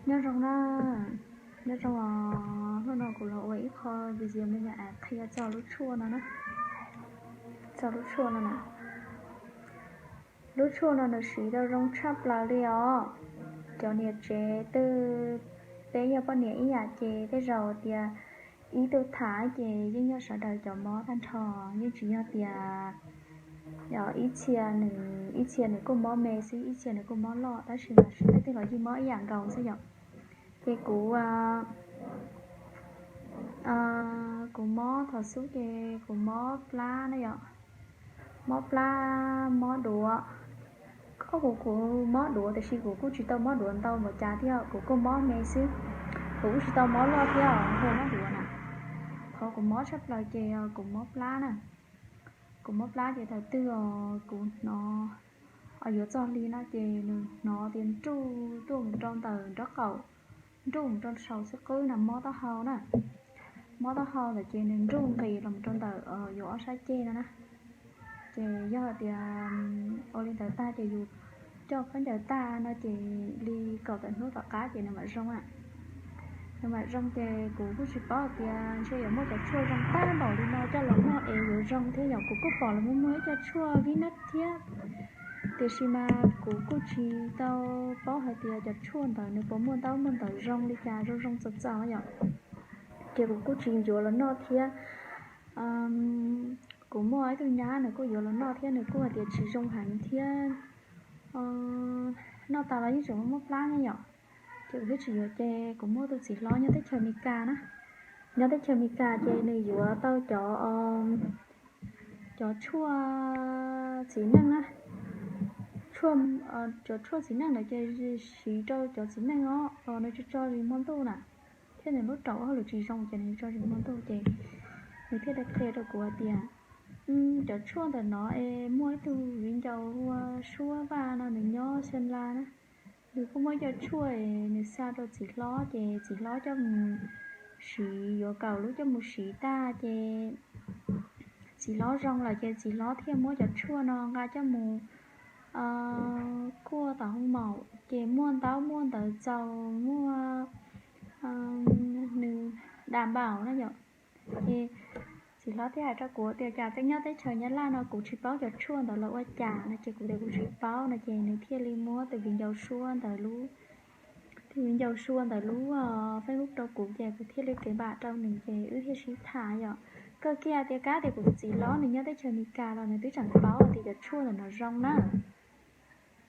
Nyob zoo na, nyob zoo os, hnub no kuv los ua ib qho video me nyuam qhia txog lub tshuaj no na, txog lub tshuaj no na. Lub tshuaj no nws siv tau zoo tshaj plaws li os. Cov niam tsev twg peb yog poj niam ib yam ces tej zaum tias ib tug tham ces yeej yog sawv daws cov mob tag nrho, yeej tsis yog tias ib txhia nws, ib txhia nws kuj mob me xwb, ib txhia nws kuj mob loj, tab sis mas tej twg los yeej mob ib yam nkaus xwb yom. Ces kuv, kuv mob thaum xub ces kuv mob plab na yom, mob plab, mob duav. Koj, kuv, kuv mob duav tiam sis kuv kuj tsis tau mob duav ntau npaum cas thiab, kuv kuj mob me xwb, kuv kuj tsis tau mob loj thiab, kuv mob duav na. Qhov kuv mob tshaj plaws ces kuv mob plab na. Kuv mob plab ces thaum twg os kuv hnov, yuav txog hli no ces nws hnov tias nruj tuaj mus rau ntawm nraub qaum, nruj mus rau saum xub qwb na, mob taub hau na. Mob taub hau ntawd ces nws nruj nqis los rau ntawm yuav ob sab ceg no na. Ces yog tias ua li ntawd tag ces yus coj khaub ncaws tag no ces li kaum tawm hnub tom qab ces nws mam zoo a. Nws mam zoo ces kuv kuj tsis paub hais tias ntshe yuav muaj cov tshuaj zoo tag npaum li no coj los noj es yuav zoo thiab yom. Kuv kuj pom los muaj muaj ib co tshuaj vib nab thiab, tiam sis mas kuv kuj tsis tau paub hais tias cov tshuaj ntawd nws puas muaj ntaub muaj ntawv zoo li cas, zoo zoo txaus txaus yom. Ces kuv kuj tsis yuav los noj thiab. Kuv muaj ib tug nyab nws kuj yuav los noj thiab nws kuj hais tias tsis zoo heev thiab, noj tas los yeej tseem muaj plab ne yom. Ces kuv thiaj tsis yuav, ces kuv muaj tus txiv hlob nyob teb chaws Amelikas na. Nyob teb chaws Amelikas ces nws yuav tau cov, cov tshuaj txiv neej na. Cov tshuaj txiv neej ntawd ces siv rau cov txiv neej os, nws tso tso zis hmo ntuj na, thiab nws lub raum hauj lwm tsis zoo ces nws tso zis hmo ntuj ces nws thiaj li qhia rau kuv hais tias cov tshuaj ntawm no es muaj ib tug viv ncaus hu ua Suab Vaj no nws nyob Xeem Las na. Nws kuj muaj ib co tshuaj es nws xa rau txiv hlob ces txiv hlob coj mus siv, yuav kaum lub coj mus siv tag ces txiv hlob zoo lawm ces txiv hlob thiaj muab cov tshuaj no nqa coj mus kuaj tom hoo maum ces muaj ntaub muaj ntawv txaus, muaj, nws dam npaum na yom. Ces txiv hlob thiaj hais rau kuv tias cas tej nyob teb chaws Nyab Laj no kuv tsis paub cov tshuaj ntawd los ua cas no ces kuv tias kuv tsis paub no ces nws thiaj li muab tus viv ncaus Suab ntawd lub, tus viv ncaus Suab ntawd lub Facebook rau kuv ces kuv thiaj li kev npam rau nws ces wb thiaj sib tham yom. Kawg kiag tias kab tias kuv tus txiv hlob nws nyob teb chaws Amelikas los nws twb tseem paub tias cov tshuaj ntawm no zoo na.